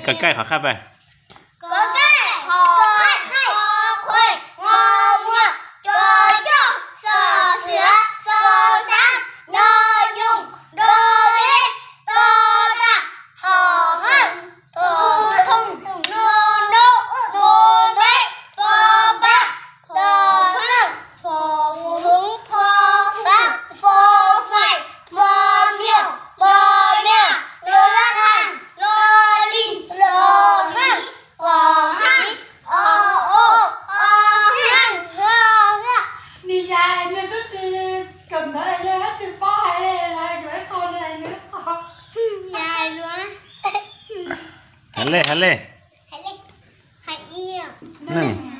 Koj kaij qhov qhaj pab. Koj kaij qhov qhaj, kho khuj, ngo muag, co coj, xo xiav, xo xaab, nyo nyoog, do deb, to ta, ho hab, to thoo, no nub, to nteb, po pab, to thab, fo fuv, fo fab, fo fais, mo myo, mo mya, lo lab thaj, lo li, lo hab, o hab, o o, o hab, o hab. Nws yais nws twb tsis kawm ntawv, nws twb tsis paub hais li, lawv yuav ib qho nws hais nws ib qho. Yais luag. Hais li, hais li. Hais ib.